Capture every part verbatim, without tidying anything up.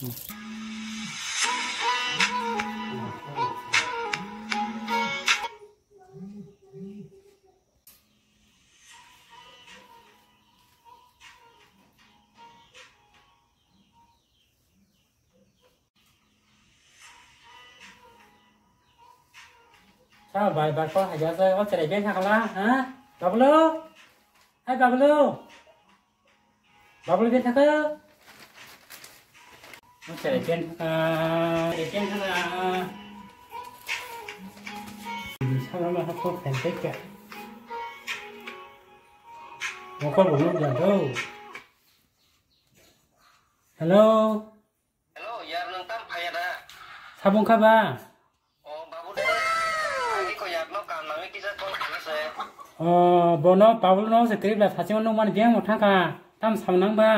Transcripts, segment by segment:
Sa bai bai ko haja sa o cherai ben thakala ha? Bablu? Hai Bablu? Bablu ben thaka? O cherai ben thaka, cherai ben thaka. Sa ma ma ko phen te ka. Mo ko bu no jan do. Hello. Hello, yar nwng tam phaiya da? Sabung kha ba? O, babu de. Agi ko yar no kam nangwi kisa call khaina se. O, bono Bablu no se kwrwi bla sachimo nukmani biyang mo thangkha. Tam sam nang ba?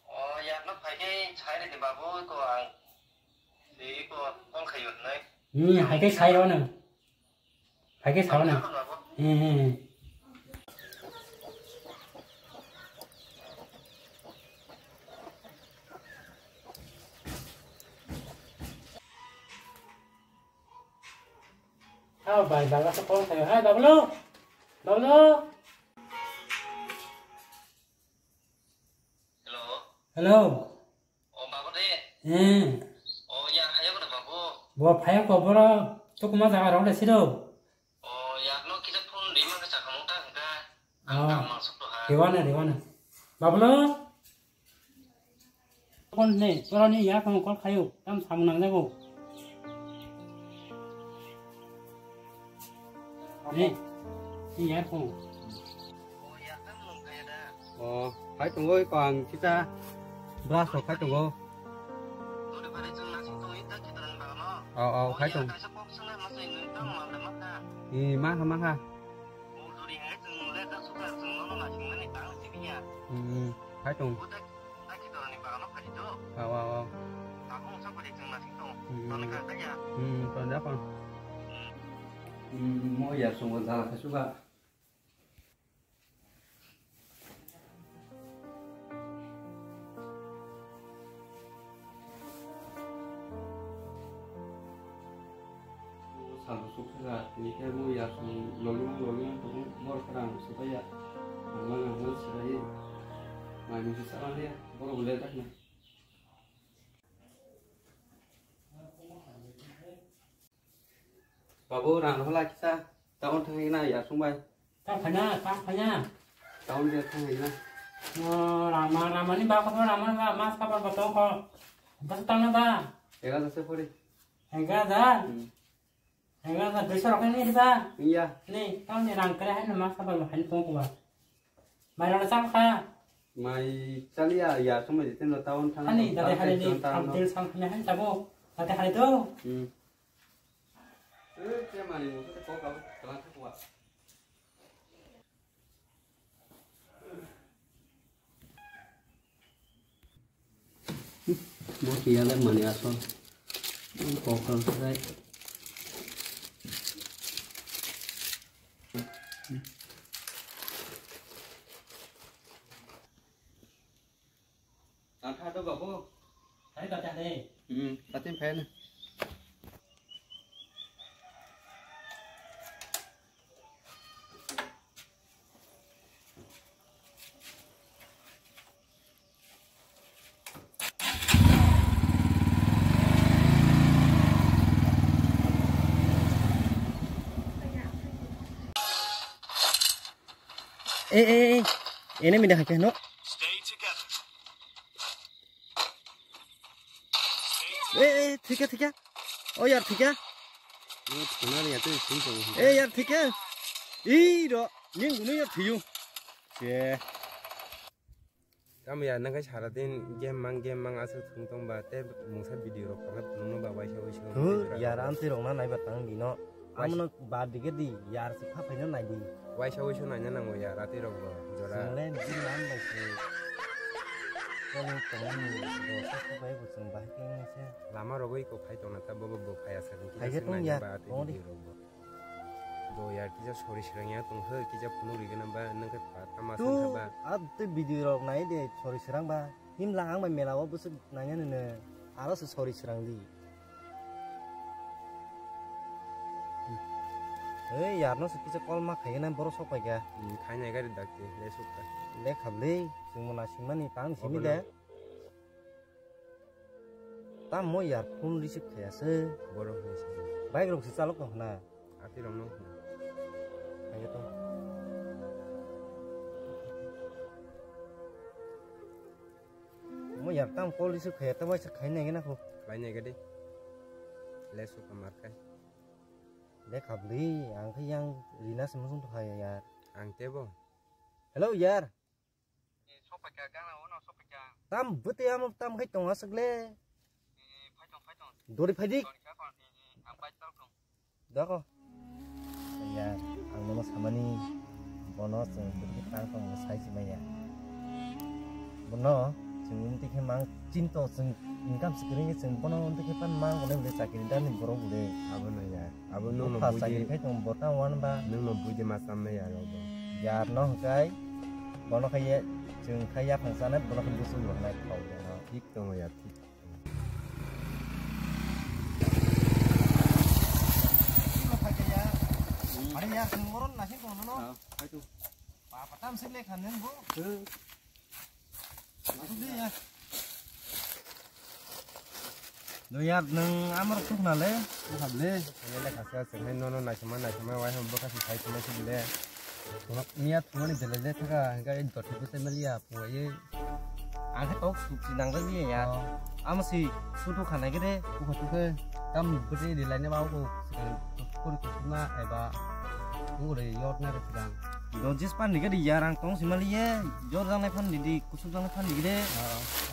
O, yar no phai khe sai ridi babu ko ang. Di ko call khayo nai. Hmm, hai khe sai ro nang. Hai khe sao na. Hmm, hmm, hmm. Sao bai, bai, bai, sao phone khayo. Hai, Bablu. Bablu. Hello. Hello. O, babu de. Eh. O, ya, hayo ko de, babu. Bo phaya ko boro. Tukuma jaga rong de siro. O, ya, no kisa phone ri ma ka chakha mong ta ka. Ang Oh. Kam ma sok to ha. Riwana, riwana. Bablu. Phone ne, boro ni ya phone call khayo. Tam samung nang jago. Ne, ni ya phone. O, phai tongo, iko ang kisa brush rok phai tongo. Oh, oh, phai tong. Eh, maha, maha. Hmm, phai tong. Oh, oh, oh. Hmm, hmm, tong da kon. Hmm, mo ya sungo jala kasuga. Salbo sukha tini khe bo yasung lolima lolima tongo borok rang sotaya. Ang mano ang mano sibai mai misi salangliya borok le dakna. Babu, rang rwla kisa, town thangwi na yasung bai. Ta phana, ta phana. Town dia thangwi na. O, rama, rama ni ba ko, rama ba, mas ka ba ba to ko. Das tang na ba. Ega das pori. Ega da. Hmm. Ega da, dui sor kan ni ba. Iya. Ni, town ni rang kare hai na mas ka ba hai to ko ba. Mai rana cham kha. Mai chaliya, yasung bai jitendo town thang. Hani, dade hani ni, town. Abdul sang hani hani tabo. Dade hani to. Hmm. Eh, khe mani mungsa tei kok kabo kalang kha kuwa. Bo kiya le mani asol. Kok kalang kha. Ang kha do babu. Hai kata deh. Hmm, katin phai na. Eh, eh, eh. Ini mindah ke no. Eh, eh, thikya, thikya. Oh, yar, thikya. Ini thuna ni atu sing sing. Eh, yar, thikya. Ih, ro, ning gunu yar thiyu. Che. Tamo ya, nang kai sara din game mang, game mang aswk thung tong ba, te mungsa video rok tong nung no ba waisa waisa. Thu, yar, amtwi rok na nai ba tang bino. Wais- Amo no ba dige di, yar si kha phaina nai di. Waisa waisa naina nango ya, rati rok bo, jora. Singlen di nam bai si. Kolo tong ni do sa sa bai bo sing bai keng ni se. Lama rogo iko phai tong na ta bo bo bo phai asa ni. Phai kisa je tong naina ya, ba ati tong di. Video rok bo. Do ya kisa sori srang ya tong he, kisa phunuk ri gana ba, nang khe pa tama san kha ba. Tu, ab tu video rok nai de, sori srang ba. Himla ang bai mela o bwswk nangya nini. Aro se sorry srang di. Ei, yar no se kisa call ma khaina borok sok paikha. Hmm, khaina gari dakti, le sukha. Le khabli, chwng mona singmani tang simi de. Tamo yar phone receive khaya se. Borok ni se. Bike rok se chalok tong khna. Ati rok no. Ayo to. Mo yar tam call receive khaya ta waisa khaina gena ko. Khaina gede. Le sukha mar khai. Le khabli, ang khe yang rina se musung to khaya yar. Ang tebo. Hello yar. Tam bwtwi amo tam khai tong aswk le. Dori phai di. Dako. Ya, ang nono samani bono chwng bwtwi tang tong sai si maya. Bono chwng umtwi khe mang chinto chwng income swkring khe chwng bono umtwi khe pan mang bole bole chakiri dani borok bole. Abo no ya. Abo nwng no buji. Chakiri khai tong bota wan ba. Nwng no buji ma chamna ya abo. Yar no hwkai. Bono khai ye chwng khai ya phang chanai bono khai busu bo hanai khau ya no. Thik tongo ya, thik. Ani ya chwng boron nasing tong no. Hai tu. Papa tam sik le khan nang bo. No yar nwng amar tuk na le. Tuk hab le. Ani le khasa se hai nono naisima naisima wai ham bwkha se sai tuma se le. Miya thumani bele le thaka ga in dot thik se maliya puwa ye. Ang khe tok suk si nang le ya. Amo si sutu khana gede. Tuk tuk tam bwtwi de laina ba ko. Kuri kusuma eba. Ngure yot na re sidang. Dojis pan dige di yarang tong simali ye. Jor jang nai phan di di kusuk jang nai phan di gede.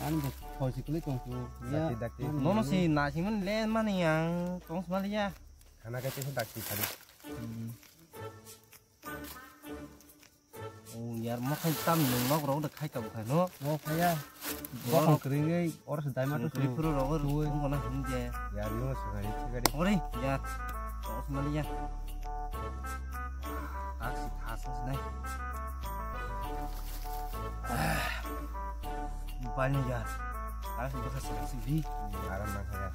Ani bo thoi si kuli tong tu. Ya. Dakti, dakti. Nono si na siman le mani yang tong simali ya. Khana khe tisa dakti khali. Oh yar mo khai tam nung nok rok de khai ka khai no. Mo khaya. Bokong kring ei or se daima to kri phuru rok. Tui. Mo na hin je. Yar no se gari se gari. Ore yar. Tos mali ya. Taksi thas nai. Bani ya. Taksi bwkha sila sili. Aram na khaya.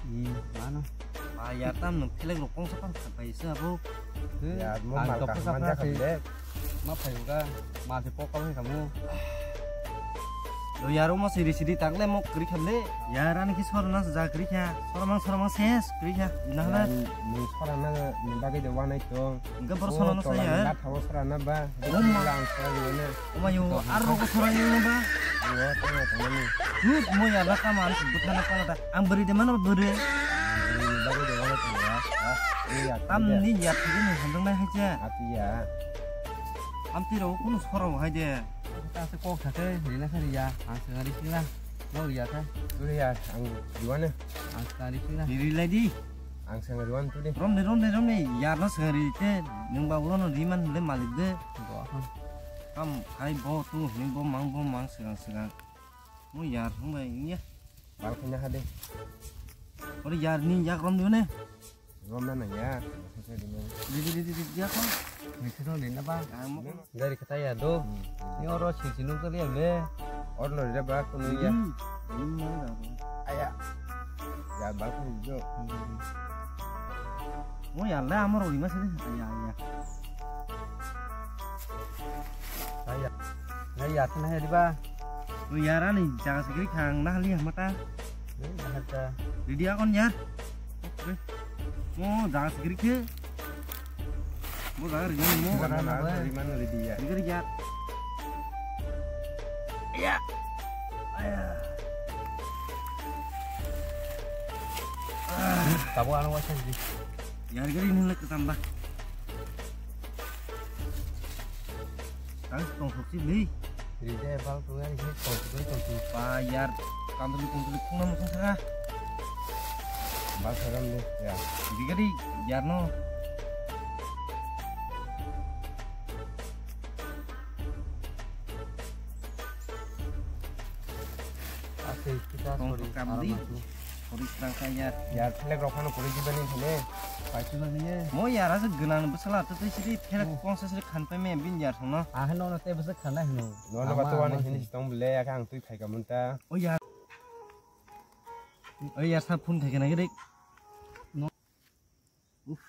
Ih, mano. Ah, ya tam nung phelek rok kongsa pang sapai se abo. Ya, mo ang mal kok kaham sa manja pasi. Khamle. Ma phayu ka, ma se pok kau hai kamu. Lo yaro mo siri siri tak le mo kri khamle. Ya rani ki sor na ja kri kha. Soromang soromang ses kri kha. Ina hana. Ni sora na ni bagai de wanai tong. Enggak, baru sana saya. Lat hawa sora na ba. Oma. Lang sora ni na. Oma yo, ar rok sora ni na ba. Yo, tengah tengah ni. Hu, mo ya la kaman, bukan apa la. Ang beri de mana beri. Ni bagai de wanai tong ya. Ah, ini ya. Tam ni ya, ini ni handang na haja. Api ya. Am tiro kuno sora haja. Ta se kok ta se, ni na sari ya. Ang sengari sila. Mau ya ta. Dulu ya, ang juana. Ang sengari sila. Diri lagi. Ang sengari wan tu deh. Rom de, rom de, rom de. Yar no sengari te, nung ba ulo no riman le malik de. Bo ha. Kam hai bo tu, ni bo mang, bo mang segang segang. Mo yar hung bai ya. Bal kanya hade. Ore yar ni yak rom de ne. Rom na na ya. Di di di di di ya ko. Ni se no le na ba. Dari kata ya do. Ni oro si si nung kali ya le. Or no re ba ko no ya. Aya. Ya ba ko do. Mo ya la amor ori ma se. Aya aya. Aya. Na ya se na ya di ba. Mo ya ra ni jaga se kri khang na hali mata. Ni na ta. Di di akon ya. Mo jaga se kri khe. Bo jaga ri mo. Mana na ri mana ri dia. Ri ri ya. Ya. Aya. Tabo ano wasa di. Ya ri ri ni lek tamba. Tang tong sok si ni. Ri de bal tu ya ri tong sok tong sok. Pa yar. Kanduli kunduli khungna mukhung saka. Bal saram ni ya. Digari yarno. Ase kita sorry. Tong kam di. Aram aku. Puri khwrang kha yar. Yar phelek rok phano puri jibani thane. Paisuna niye. Mo yar aswk gwnang bwsala to tei sidi phelek kongsa sidi khan pai me bin yar thangno. Ahe nono tei bwswk khanai hino. Nono ba to wani hini tong bele, aka ang twi phaika mun ta. O yar. O yar sa phone khaikhe nai rik. No. Uff.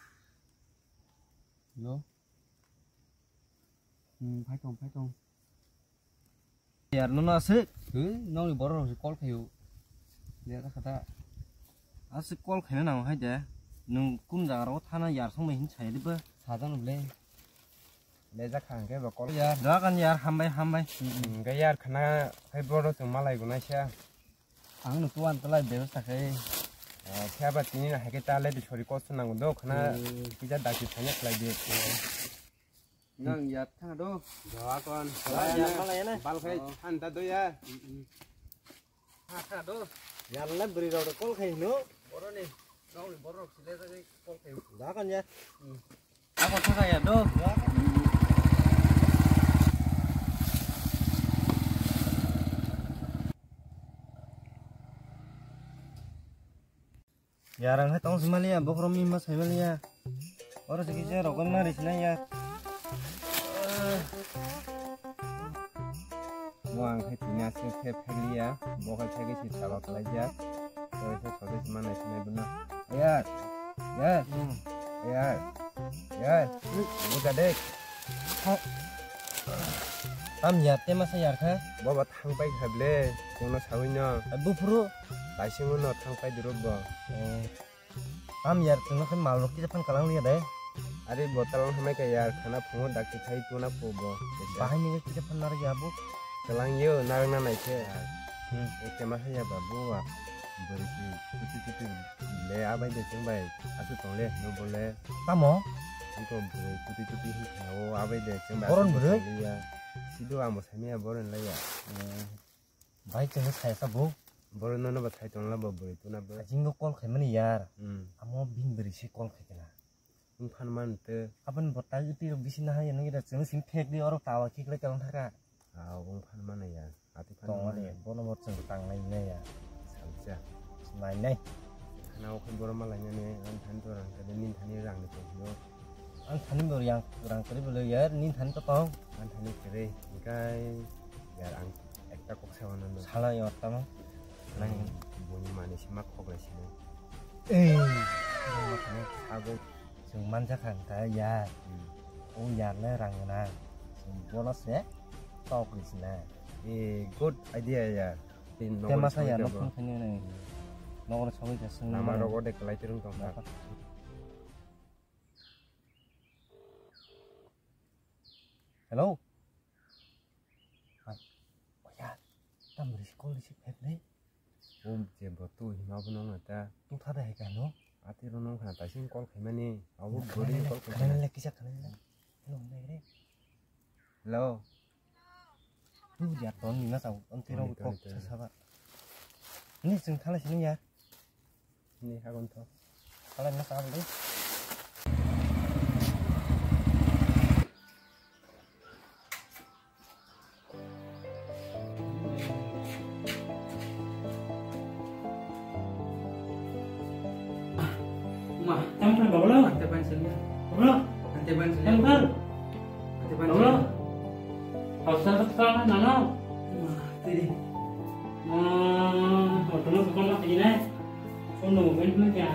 Hello. Hmm, phai tong, phai tong. Yar, nono aswk? Hei, nokni borok rok se call khaio. Lera kata. Aswk call khaina nango hai de. Nwng kum jaga rogo thana yar songbai hin sai de ba. Sajak no ble. Lejak kha hwnkhe ba call. Yar, dogan yar, hambai, hambai. Hmm, hwnkhe yar khana khai boro chwng malai gonai sa. Ang no tuan talai bebasta khai. Ah, khe aba tini na hai khe ta le di sori kosto nango do khana. Hmm. Kisa dakti thanya khlai di. Nang yat tha do. Jawa kon. Jawa yat malai na. Bal khai than ta do ya. Tha tha do. Yar le bwrwi rok call khai no. Boro ni. Nong ni boro rok sile khai call khai. Jawa kon ya. Ako thaka ya do. Yarang hai tong simaliya, bokrom mima saimaliya. Oro sigi je rogon mari sinaya. Mo ang khai tini aswk khe pheliya, bo khai phegwi si chalo khlaijak. Tei khe sode sima nai sinai bono. Yar, yar, yar, yar. Buka de. Tam yar, te masa yar kha. Bo ba thang pai kha ble, chwngno sawi no. Buphuru. Baisingo no thang pai durok bo. Tam yar chwngno khe mal rok kisa phan kalang liya de. Are bo talang hamai ka yar khana phungo dakti khai tuna po bo. Bahai ni kisa phan narwk ya bo. Kalang yo narwk na nai khe. Hmm. Ekta ma haya ba bo wa. Bwrwi si kutu kutu le abai de chwng bai. Asu tong le no bo le. Tamo? Iko bwrwi kutu kutu hin khana o abai de chwng bai. Boron bwrwi? Ya. Sido ang bo sami ya boron lai ya. Hmm. Bai chwngno sai sa bo. Boro nono bo sai tongla bo bwrwi tuna bo. Ajingo call khaimani yar. Hmm. Amo bini bwrwi se call khaikhe na. Wng phan man tw. Aboni bo tai twi rok bisi nahai nung ida chwngno simi phek di oro tawa khiklai tong thaka. Ah, wng phan man ya. Ati phan. Tong man. Ani bono bo chwng tang nai nai ya. Salsa. Nai nai. Khana o khe boro malai nani an than to rang kade nin thani rang ni tong yo. An thani bo yang rang kare bo le yar nin thani to tong. An thani kare. Engkai yar ang. Ekta kok sawa nang. Sala yo tamo. Nang buni mani sima khok lai sini. Eh. Sago. Chwng manja khang ta ya. Hmm. O ya le rang na. Chwng bono se tok ri sina. Eh, good idea ya. Te masa ya nok phone khani nai. Nok ro sogwi ja sung. Nama rogo de kalai tirung tong ta. Hello. Hai. Oya, tam receive call receive hek de. Um, je bo tu hima bo nong ta. Tu tha da hek ano. Ati ro nong khana ta sing call khaimani. Abo bori call khaimani. Khana le kisa khana le. Hello, nai re. Hello. Tu ya ton ni na sa, on ti ro kok sa ba. Ni sing thala sini ya. Ni hagon to. Kala na ka beli. Ma, tamo kena bawa lo? Ante ban sini. Bawa lo? Ante ban sini. Tamo kena. Ante ban sini. Bawa lo? Hausa tak sana nana. Ma, tiri. Ma, hotel lo bukan lah ini. Phone number bai phone kya?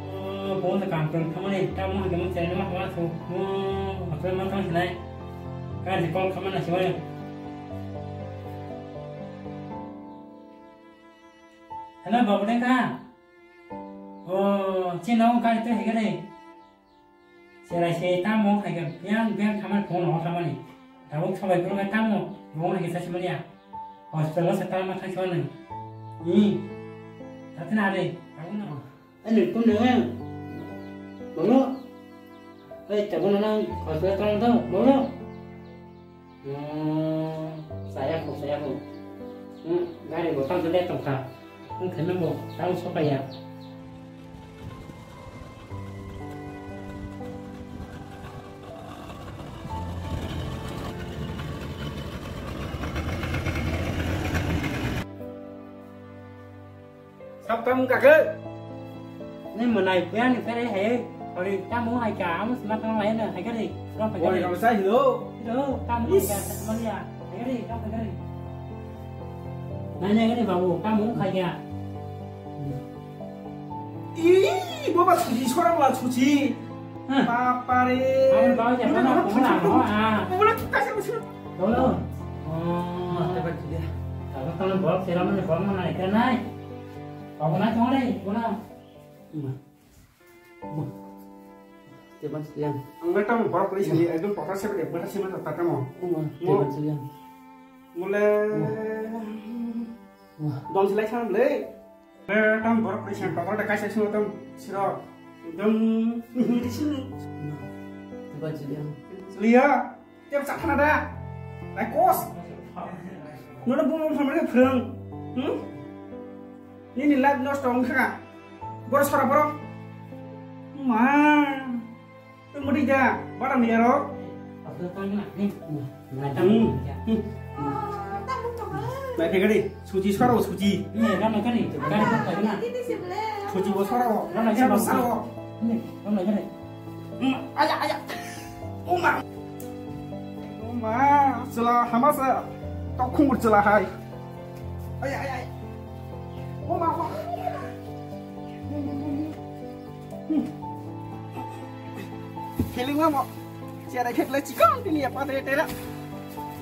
Oh, phone se kam kam thamani, tamo hake mo chai ma ma su. Mo hotel ma thang sinai. Ka je call khamana siwai. Hello, babu deng ka? Oh, chino ka te hege dei. Cherai se tamo hai khe biyang biyang thamani phone hor thamani. Tabuk sabai phuru khe tamo phone hai khe sasimani ya. Hospital o se tamo thang simani. Ni. Tatina are. Tabuk no. Ani kun ne. Bolo. Ei tabuk no nang hospital tamo to. Bolo. Hmm, saya ko, saya ko. Hmm, gari bo tang tang tong kha. Hmm, khaima bo tang so kaya. Tam kake. Ni mwnai puya ni sere he. Ori tamu hai ka, amu sima tang lai na, hai ka ri. Rom hai ka ri. Ori rom sai hilo. Hilo, tamu hai ka, Is. Mania. Hai ka ri, rom hai ka ri. Nai, nai ka ri babu, tamu hai ka. Ih, boba suji, sorang la suji. Hah. Bapare. Ayo, bawa jangan, Ini nak, orang ini nak, suji. Ini nak, ah. Ini nak, kasih, kasih. Dolo. Oh. Mah, tepat dia. Kalau, kalau bawa, selamat, bawa mana ikan nai. Bawa nai, bawa nai, bawa nai. Mah. Mah. Tepat dia. Ang ngai tamo borok ni sini, ekdom kotor se, ekdom kotor se, mah, tatamo. Mah, Mo. Tepat dia. Mule. Mah. Mah. Dong silai sana, le. Eh, tang borok ni sen tokol de kaisa sino tang siro. Dong, ini di sini. Coba jadi yang Lia, tiap sak kana da. Lai kos. Nuna bumung sama dia phirang. Hmm? Ini ni live nos tong kha. Borok sora borok. Ma. Tungmudi da, bara miyaro. Hmm. Hmm. Nai phegari, suji soro, suji. Suji bo soro, soro, soro. Hmm, aya, aya. Oma. Oma, chwla hamasa. Tok khungur chwla hai. Aya, aya, aya. Oma, oma. Hmm. Feeling mo. Siya na khek le chikon tini ya padre tera.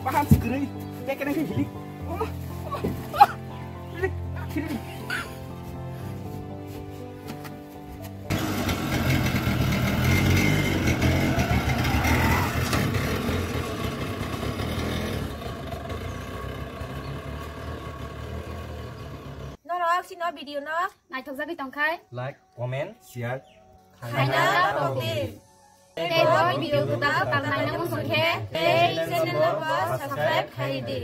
Bahan sigri. Beke na khek hili. Oh, oh, oh. Hili, hili. Norok sino video no naithok jagwi tongkhai. Like, comment, share. Khaina tongdi. Tei bo video gwdal tang naina muchung khe tei channel no bo subscribe khai di.